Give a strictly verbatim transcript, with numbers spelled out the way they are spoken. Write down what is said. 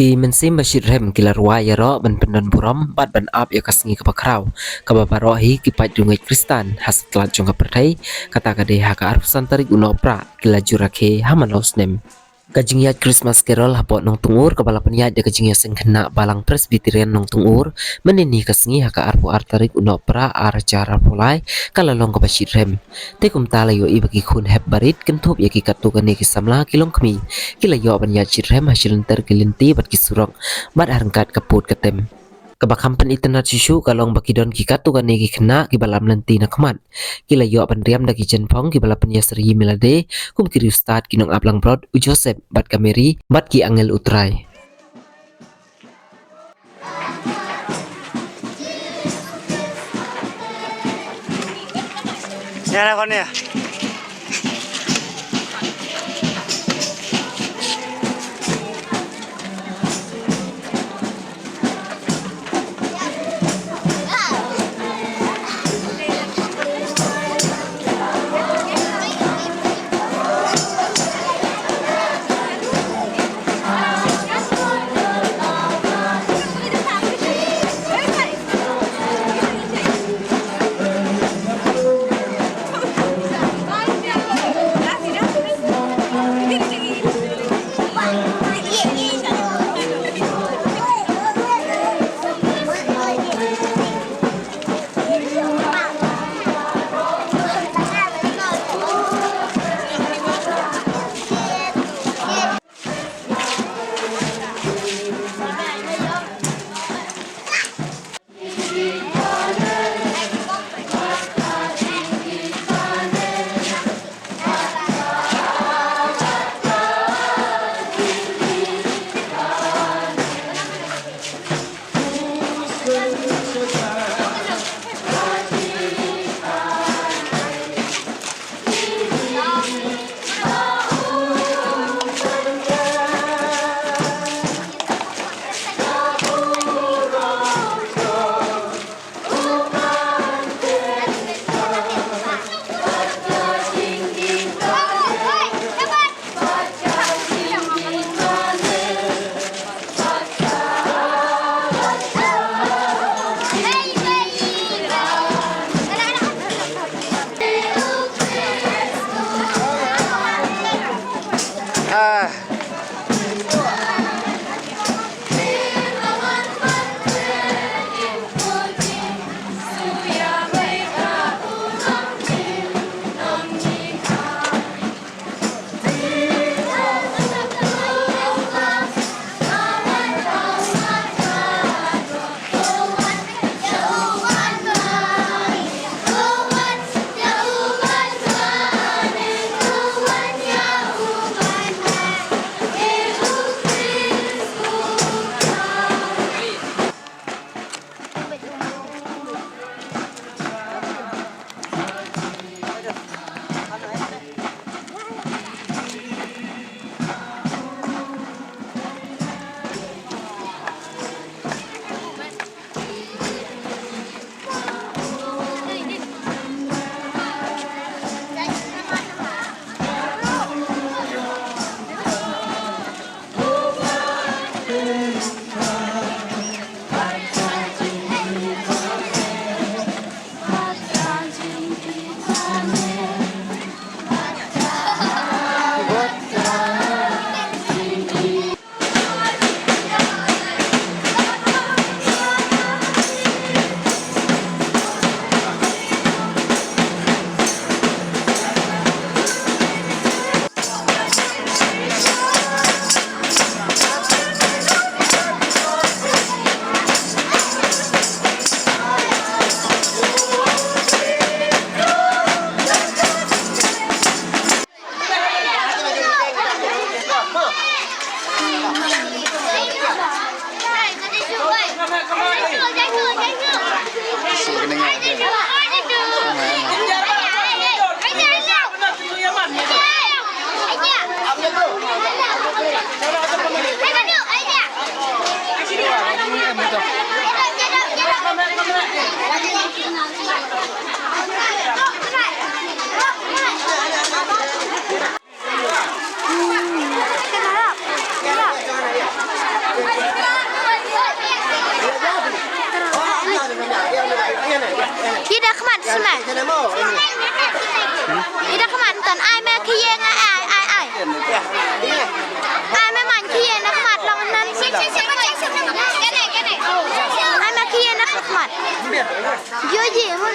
Ki mynsiem ba shitrhem ki la rwai ïaroh ban pyndon burom bad ban ap ïa ka sngi kaba khraw, kaba baroh hi ki paid riewngeit Khristan ha satlak jong ka pyrthei, kata ka dei ha ka arphew san tarik u Nohprah, ki la jur rakhe ha man la u snem. Ka jingïaid Christmas Carol hapoh Nongtngur, kaba la pynïaid da ka jingïaseng khynnah Balang Presbyterian Nongtngur, mynne ka sngi ha ka arphew ar tarik u Nohprah ar hajar arphew lai, ka la long kaba shitrhem. Te kumta la ïohi ba ki khun hep barit, kynthup ïa ki katto katne ki samla, ki longkmie, ki la ïoh ban ïaid shitrhem ha shilynter ki lynti bad ki surok, bad ha ryngkat ka pud ka tem. Kaba kham pynitynnad shuh shuh ka long ba ki don ki katto katne ki khynnah kiba lam lynti na khmat. Ki la ïoh ban riam da ki jingpang kiba la pynïasyrï milade, kum ki riewstad, ki nongap langbrot, u Joseph bad ka Mary, bad ki angel U Trai. Ki da khmat sma. Ki da khmat ton ai me ki ye nga ai ai ai. Ai me man ki ye na khmat long nan. Ai me ki ye na khmat. Yo ye mo.